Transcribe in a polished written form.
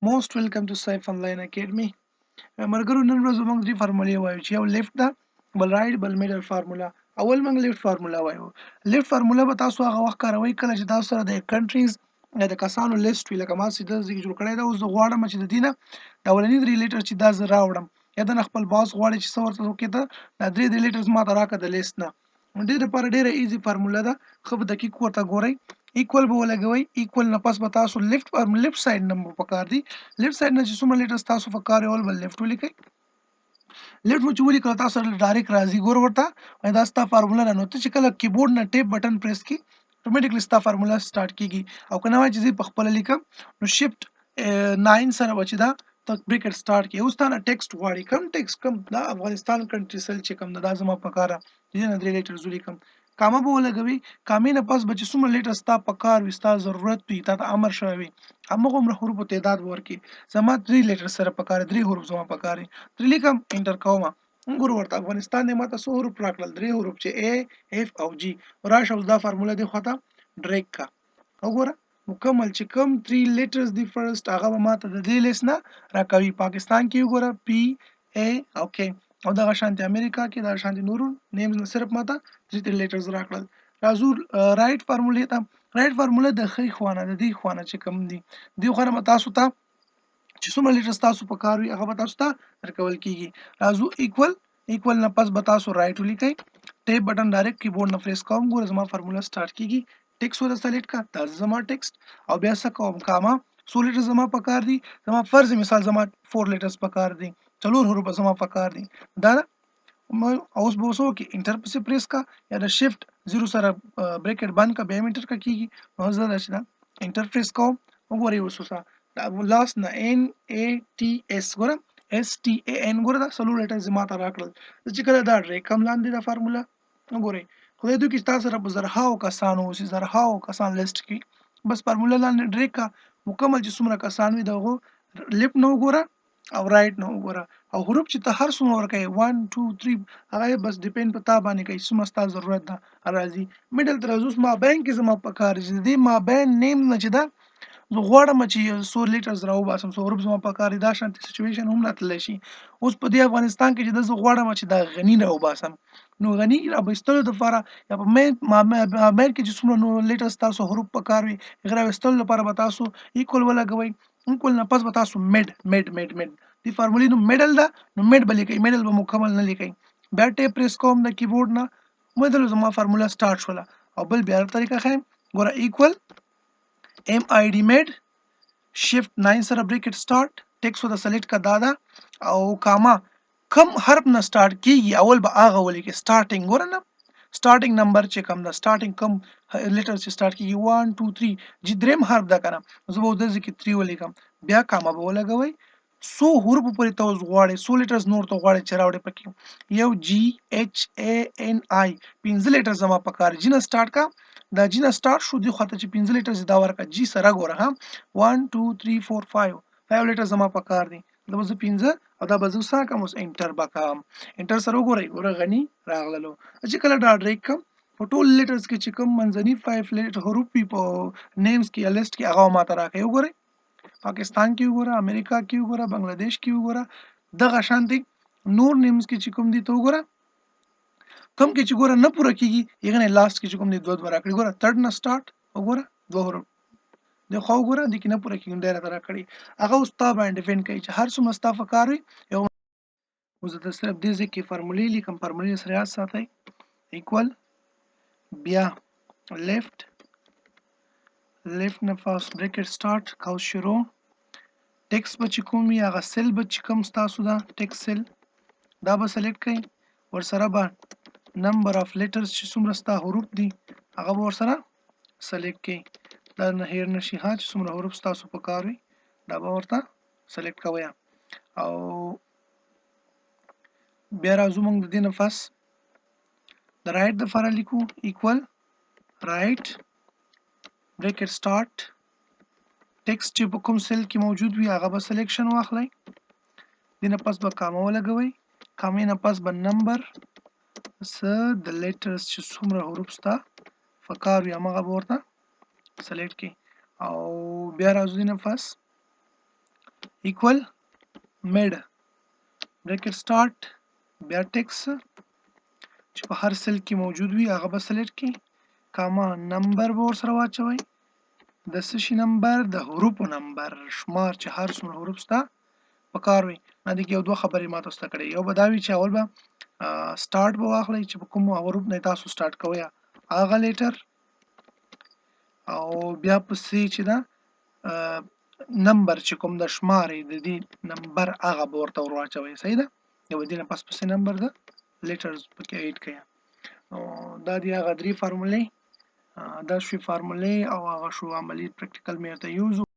Most welcome to Saif Online Academy. مرګرو، نن ورځ موږ درې فارمولې وایو چې یو left ده، بل right، بل middle formula. اول موږ left formula وایو. Left formula به تاسو هغه وخت کاروئ کله چې تاسو سره د countries یا د کسانو لیست وي، لکه ما چې دلته جوړ کړی دا. اوس زه غواړم چې د دې نه د اولني درې letter چې دا زه راوړم، یا د خپل boss غواړي چې څه ورته وکړي، ته دا درې درې letters ما ته راکړه د لیست نه. نو دې لپاره ډېره easy formula ده، ښه به دقیق ورته ګورئ. Equal به ولګوئ، equal نه پس به تاسو left side نه پکار دي. Left side نه چې څومره letters تاسو پکار وي، اول به left ولیکئ. Left مو چې ولیکل، تاسو سره direct راځي. ګور ورته، وایي دا ستا فارموله ده. نو ته چې کله کیبورډ نه tab button press کړي، automatically ستا فارموله start کیږي. او که نه وایي چې زه په خپله لیکم، نو shift 9 سره به چې دا ته bracket start کړي. اوس تا نه text غواړي. کوم text؟ کوم دا افغانستان country cell چې کوم ده، دا زما پکار ده. دې نه درې letters ولیکم. کامه به ولګوي. کامې نه پس به چې څومره letter ستا پکار وي، ستا ضرورت وي، تا ته امر شوی وي، همغومره حروفو تعداد به ورکړي. زما درې letter سره پکار، درې حروف زما پکار دي. درې لیکم، enter کوم. وګوره ورته، افغانستان یې ماته څو حروف راکړل؟ درې حروف چې A، F او G. راشه اوس دا فارموله دې خواته drag کا. وګوره، مکمل چې کوم 3 letters دي first، هغه به ماته د دې لیست نه راکوي. پاکستان کې وګوره، P، A او K. او دغه شانتې امریکا کې، دغه شانتې نورو names نه صرف ماته درې درې letters راکړل. راځو right فارمولې ته. Right formula د ښۍ خوا نه، د دې خوا نه چې کوم دي، دې خوا نه به تاسو ته چې څومره letters تاسو په کار وي، هغه به تاسو ته درکول کیږي. راځو equal. Equal نه پس به تاسو right ولیکئ. Tab button direct keyboard نه پریس کوم. ګوره، زما فارموله start کیږي. Text ورته select کا، دا زما text. او بیا څه کوم؟ کاما. څو letters زما پکار دي؟ زما فرض مثال زما 4 letters پکار دي، څلور حروف زما پکار دي. دا اوس به اوس وکړي، enter پسې پریس کا یا د shift 0 سره bracket بند کا، بیا enter کا کیږي. نو زه دا چې دا enter press کوم، وګورئ اوس اوسه لاس نه N A T S، ګوره، S T A N. ګوره، دا څلور letters ما ته راکړل. زه چې کله دا drag کوم لاندې دا فارموله، وګورئ، خدای دې وکړي چې تاسو سره په زرهاو کسانو اوسي، زرهاو کسان لیست کې، بس فارموله لاندې drag کا. مکمل چې څومره کسان وي، د هغو left نه وګوره او right نه وګوره. او حروف چې ته هر څومره ورکوې، 1، 2، 3، هغه بس depend په تا باندې کوي، څومره ستا ضرورت ده. راځي middle ته. راځو. اوس مابین کې زما پکار چې د دې مابین name نه چې ده، زه غواړم چې یو څو letters راوباسم، څو حروف زما پکار دي. دا شانتې situation هم راتللی شي. اوس په دې افغانستان کې چې ده، زه غواړم چې دا غني راوباسم. نو غني راویستلو دپاره یا په مابین کې چې څومره نو letters تاسو حروف پکار وي، هغه راویستلو لپاره به تاسو equal ولګوئ. Equal نه پس به تاسو mid، mid، mid، mid. دې فارمولې نوم middle ده، نو mid به لیکئ، middle به مکمل نه لیکئ. بیا tab press کوم د کیبورډ نه، middle زما فارموله start شوله. او بل بیا طریقه ښیم. ګوره، equal M I D mid، shift 9 سره bracket start، text ورته select کا، دا ده، او کاما. کم حرف نه start کیږي، اول به هغه ولیکي. Starting، ګوره نه، starting number چې کوم ده، starting کوم letter چې start کیږي، 1، 2، 3، G دریم حرف ده که نه، زه به دلته کې 3 ولیکم. بیا کاما به ولګوئ. څو حروف پورې ته اوس غواړې، څو letters نور ته غواړې چې راوړې پکې؟ یو G H A N I، پنځه letters زما پکار. G نه start کا. دا G نه start شو، دې خواته چې پنځه letters دا ورکړه. G سره ګوره، ها، 1، 2، 3، 4، 5، 5 letters زما پکار دي. دا به زه پنځه او دا به زه څه کوم اوس؟ Enter به کوم. Enter سره وګورئ، ګوره، غني راغللو. چې کله دا drag کوم، په ټول letters کې چې کوم منځني 5 letter حروف وي په names کې یا لیست کې، هغه ماته راکوي. وګورئ، پاکستان کې وګوره، امریکا کې وګوره، بنگلاديش کې وګوره، دغه شان دی نور names کې چې کوم دي ته وګوره. کوم کې چې ګوره نه پوره کیږي، هغه نه last کې چې کوم دي، دوه دوه راکړي. ګوره، third نه start وګوره، دوه حروف د خو وګوره، دې کې نه پوره کیږي، ډېر راته راکړي. هغه اوس تا باندې depend کوي چې هر څومره ستا پکار وي. یو اوس زه صرف دې ځای کې فارمولې لیکم، فارمولې سره یاد ساتئ. Equal، بیا left، left نه پس bracket start، قوس شروع، text به چې کوم وي، هغه cell به چې کوم ستاسو ده، text cell، دا به select کړئ. ورسره به number of letters چې څومره ستا حروف دي، هغه به ورسره select کړئ. دا نه هیر نشي، ها، چې څومره حروف ستاسو پکار وي، دا به ورته select کوئ. او بیا راځو موږ د دې نه پس د right دپاره لیکو equal right، bracket start، text چې په کوم cell کې موجود وي، هغه به selection واخلئ. دې نه پس به کامه ولګوئ. کامې نه پس به number څه د letters چې څومره حروف ستا پکار وي، هماغه به ورته select کړئ. او بیا راځو دې نه پس ایکوال میډ بریکټ سٹارټ، بیا ټیکس چې په هر سیل کې موجود وي هغه به سلیکټ کړئ، کاما نمبر به ورسره واچوئ. د څه شي نمبر؟ د حروفو نمبر، شمار چې هر څومره حروف ستا په کار وي. ما دې کې یو دوه خبرې ما تاسو ته کړې. یو به دا وي چې اول به سٹارټ به واخلئ چې په کوم حروف نه تاسو سٹارټ کوئ هغه لیټر، او بیا پسې چې دا نمبر چې کوم د شمار د دې نمبر هغه به ورته ور واچوئ. صحیح ده؟ یو دې نه پس پسې نمبر د لیټرز پکې ایډ کړئ. نو دا دی هغه درې فارمولې، دا شوې فارمولې او هغه شو عملي پریکټیکل مې ورته یوزو.